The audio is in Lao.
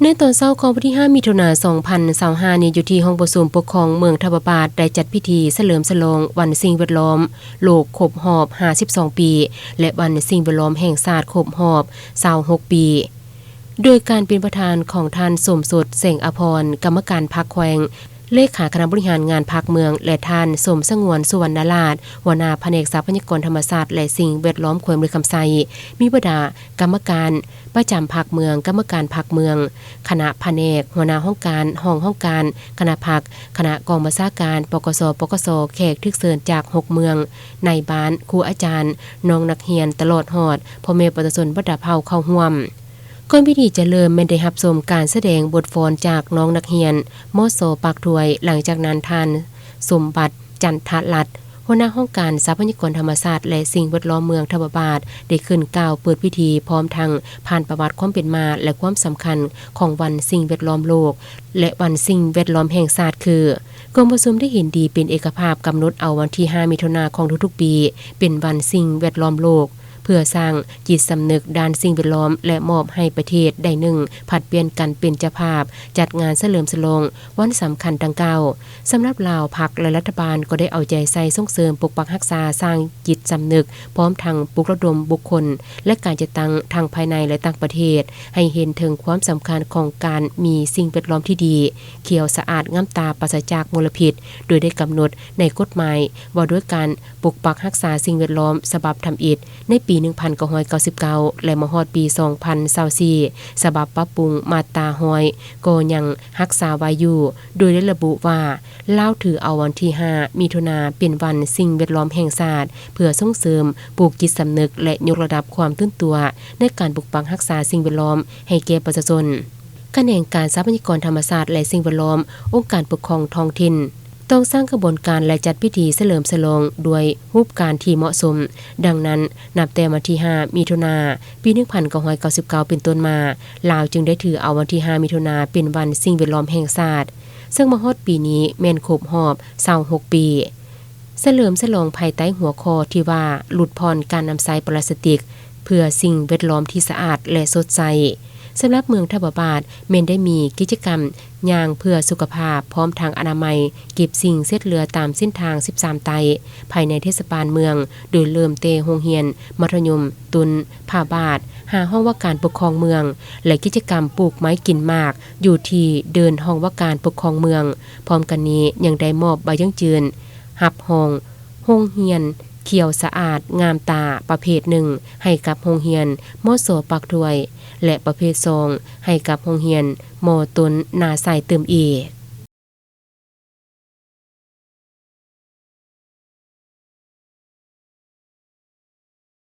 ໃນຕອນເຊົ້າຂອງວັນທີຫ້າ ມິຖຸນາ ສອງພັນຊາວຫ້ານີ້ ຢູ່ທີ່ຫ້ອງປະຊຸມປົກຄອງເມືອງທະບາບາດ ໄດ້ຈັດພິທີສະເຫຼີມສະຫຼອງວັນສິ່ງແວດລ້ອມໂລກຄົບຮອບຫ້າສິບສອງປີ ແລະ ວັນສິ່ງແວດລ້ອມແຫ່ງຊາດຄົບຮອບຊາວຫົກປີ ໂດຍການເປັນປະທານຂອງທ່ານ ສົມສົດ ແສງອາພອນ ກຳມະການພັກແຂວງ ເລຂາຄະນະບໍລິຫານງານພັກເມືອງ ແລະ ທ່ານ ສົມສະຫງວນ ສຸວັນນະລາດ ຫົວໜ້າພະແນກຊັບພະຍາກອນທຳມະຊາດ ແລະ ສິ່ງແວດລ້ອມແຂວງບໍລິຄຳໄຊ, ມີບັນດາກຳມະການປະຈຳພັກເມືອງ, ກຳມະການພັກເມືອງ, ຄະນະພະແນກ, ຫົວໜ້າຫ້ອງການ, ຮອງຫ້ອງການ, ຄະນະພັກ, ຄະນະກອງບັນຊາການ ປກສ, ປກສ, ແຂກຖືກເຊີນຈາກຫົກເມືອງ, ນາຍບ້ານ, ຄູອາຈານ, ນ້ອງນັກຮຽນ, ຕະຫຼອດຮອດພໍ່ແມ່ປະຊາຊົນບັນດາເຜົ່າເຂົ້າຮ່ວມ. ກ່ອນພິທີຈະເລີ່ມ ແມ່ນໄດ້ຮັບຊົມການສະແດງບົດຟ້ອນຈາກນ້ອງນັກຮຽນ ມສ ປາກຖ້ວຍ, ຫຼັງຈາກນັ້ນທ່ານ ສົມບັດ ຈັນທະລັດ ຫົວໜ້າຫ້ອງການຊັບພະຍາກອນທຳມະຊາດ ແລະ ສິ່ງແວດລ້ອມເມືອງທະບາບາດ ໄດ້ຂຶ້ນກ່າວເປີດພິທີ ພ້ອມທັງຜ່ານປະຫວັດຄວາມເປັນມາ ແລະ ຄວາມສຳຄັນຂອງວັນສິ່ງແວດລ້ອມໂລກ ແລະ ວັນສິ່ງແວດລ້ອມແຫ່ງຊາດ ຄື ກອງປະຊຸມໄດ້ເຫັນດີເປັນເອກະພາບກຳນົດເອົາວັນທີຫ້າ ມິຖຸນາຂອງທຸກໆປີ ເປັນວັນສິ່ງແວດລ້ອມໂລກ ເພື່ອສ້າງຈິດສຳນຶກດ້ານສິ່ງແວດລ້ອມ ແລະ ມອບໃຫ້ປະເທດໄດ້ໜຶ່ງຜັດປ່ຽນກັນເປັນເຈົ້າພາບຈັດງານສະເຫຼີມສະຫຼອງວັນສຳຄັນດັ່ງກ່າວ. ສຳລັບລາວ, ພັກ ແລະ ລັດຖະບານກໍໄດ້ເອົາໃຈໃສ່ສົ່ງເສີມປົກປັກຮັກສາ, ສ້າງຈິດສຳນຶກ, ພ້ອມທັງປຸກລະດົມບຸກຄົນ ແລະ ການຈັດຕັ້ງທັງພາຍໃນ ແລະ ຕ່າງປະເທດ ໃຫ້ເຫັນເຖິງຄວາມສຳຄັນຂອງການມີສິ່ງແວດລ້ອມທີ່ດີ, ຂຽວສະອາດ, ງາມຕາ, ປາສະຈາກມົນລະພິດ, ໂດຍໄດ້ກຳນົດໃນກົດໝາຍວ່າດ້ວຍການ ປົກປັກຮັກສາສິ່ງແວດລ້ອມສະບັບທຳອິດ ໃນປີໜຶ່ງພັນເກົ້າຮ້ອຍເກົ້າສິບເກົ້າ ແລະ ມາຮອດປີສອງພັນຊາວສີ່ ສະບັບປັບປຸງມາດຕາຮ້ອຍ ກໍຍັງຮັກສາໄວ້ຢູ່, ໂດຍໄດ້ລະບຸວ່າ ລາວຖືເອົາວັນທີຫ້າ ມິຖຸນາ ເປັນວັນສິ່ງແວດລ້ອມແຫ່ງຊາດ ເພື່ອສົ່ງເສີມ, ປູກຈິດສຳນຶກ ແລະ ຍົກລະດັບຄວາມຕື່ນຕົວໃນການປົກປັກຮັກສາສິ່ງແວດລ້ອມໃຫ້ແກ່ປະຊາຊົນ. ຂະແໜງການຊັບພະຍາກອນທຳມະຊາດ ແລະ ສິ່ງແວດລ້ອມ, ອົງການປົກຄອງທ້ອງຖິ່ນ ຕ້ອງສ້າງຂະບວນການ ແລະ ຈັດພິທີສະເຫຼີມສະຫຼອງດ້ວຍຮູບການທີ່ເໝາະສົມ. ດັ່ງນັ້ນ, ນັບແຕ່ວັນທີຫ້າ ມິຖຸນາ ປີໜຶ່ງພັນເກົ້າຮ້ອຍເກົ້າສິບເກົ້າ ເປັນຕົ້ນມາ, ລາວຈຶ່ງໄດ້ຖືເອົາວັນທີຫ້າ ມິຖຸນາ ເປັນວັນສິ່ງແວດລ້ອມແຫ່ງຊາດ, ເຊິ່ງມາຮອດປີນີ້ແມ່ນຄົບຮອບຊາວຫົກປີ. ສະເຫຼີມສະຫຼອງພາຍໃຕ້ຫົວຂໍ້ທີ່ວ່າ ຫຼຸດຜ່ອນການນຳໃຊ້ປລາສຕິກ ເພື່ອສິ່ງແວດລ້ອມທີ່ສະອາດ ແລະ ສົດໃສ. ສຳລັບເມືອງທະບາບາດ ແມ່ນໄດ້ມີກິດຈະກຳຍ່າງເພື່ອສຸຂະພາບ ພ້ອມທັງອະນາໄມ ເກັບສິ່ງເສດເຫຼືອຕາມເສັ້ນທາງສິບສາມໃຕ້ ພາຍໃນເທດສະບານເມືອງ, ໂດຍເລີ່ມແຕ່ໂຮງຮຽນມັດທະຍົມຕົ້ນຜາບາດ ຫາຫ້ອງວ່າການປົກຄອງເມືອງ ແລະ ກິດຈະກຳປູກໄມ້ກິນໝາກ ຢູ່ທີ່ເດີ່ນຫ້ອງວ່າການປົກຄອງເມືອງ. ພ້ອມກັນນີ້ຍັງໄດ້ມອບໃບຢັ້ງຢືນຮັບຮອງໂຮງຮຽນຂຽວສະອາດງາມຕາປະເພດໜຶ່ງ ໃຫ້ກັບໂຮງຮຽນ ມສ ປາກຖ້ວຍ ແລະ ປະເພດສອງ ໃຫ້ກັບໂຮງຮຽນ ມ ຕົ້ນນາຊາຍຕື່ມອີກ.